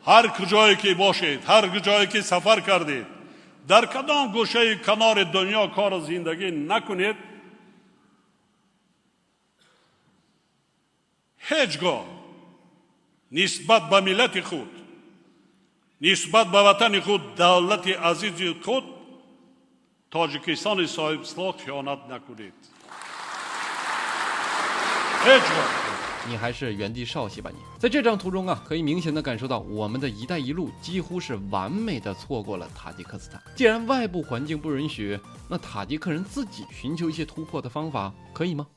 Ҳар куҷое ки бошед, ҳар куҷое ки сафар кардед, дар кадом гӯшаи канори дунё кору зиндагӣ накунед, ҳеҷ гоҳ нисбат ба миллати худ, нисбат ба ватани худ, давлати азизи худ Тоҷикистони соҳибистиқлол хиёнат накунед. Ҳеҷ гоҳ. 你还是原地稍息吧你。在这张图中啊，可以明显的感受到我们的一带一路几乎是完美的错过了塔吉克斯坦。既然外部环境不允许，那塔吉克人自己寻求一些突破的方法可以吗？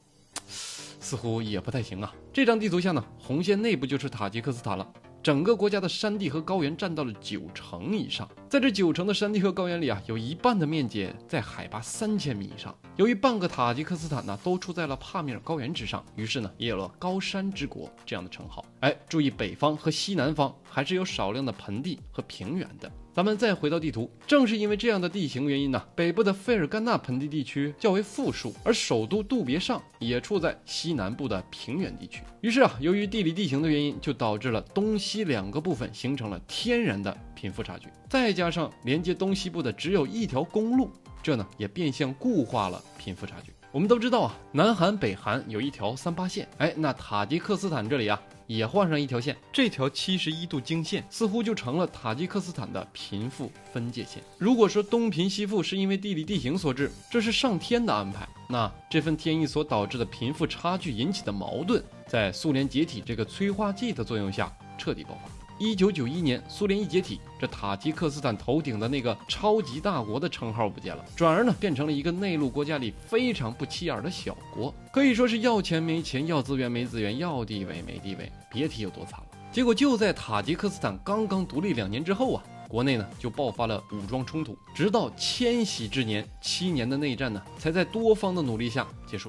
似乎也不太行啊。这张地图下呢，红线内部就是塔吉克斯坦了。整个国家的山地和高原占到了9成以上，在这9成的山地和高原里啊，有一半的面积在海拔3000米以上。由于半个塔吉克斯坦呢都处在了帕米尔高原之上，于是呢也有了高山之国这样的称号。哎，注意北方和西南方还是有少量的盆地和平原的。咱们再回到地图，正是因为这样的地形原因呢，北部的费尔干纳盆地地区较为富庶，而首都杜别上也处在西南部的平原地区。于是啊，由于地理地形的原因，就导致了东西两个部分形成了天然的贫富差距。再加上连接东西部的只有一条公路，这呢也变相固化了贫富差距。我们都知道啊，南韩、北韩有一条38线，哎，那塔吉克斯坦这里啊也画上一条线，这条71度经线似乎就成了塔吉克斯坦的贫富分界线。如果说东贫西富是因为地理地形所致，这是上天的安排，那这份天意所导致的贫富差距引起的矛盾，在苏联解体这个催化剂的作用下彻底爆发。1991年，苏联一解体，这塔吉克斯坦头顶的那个超级大国的称号不见了，转而呢变成了一个内陆国家里非常不起眼的小国，可以说是要钱没钱，要资源没资源，要地位没地位，别提有多惨了。结果就在塔吉克斯坦刚刚独立2年之后啊，国内呢就爆发了武装冲突，直到千禧之年7年的内战呢，才在多方的努力下结束。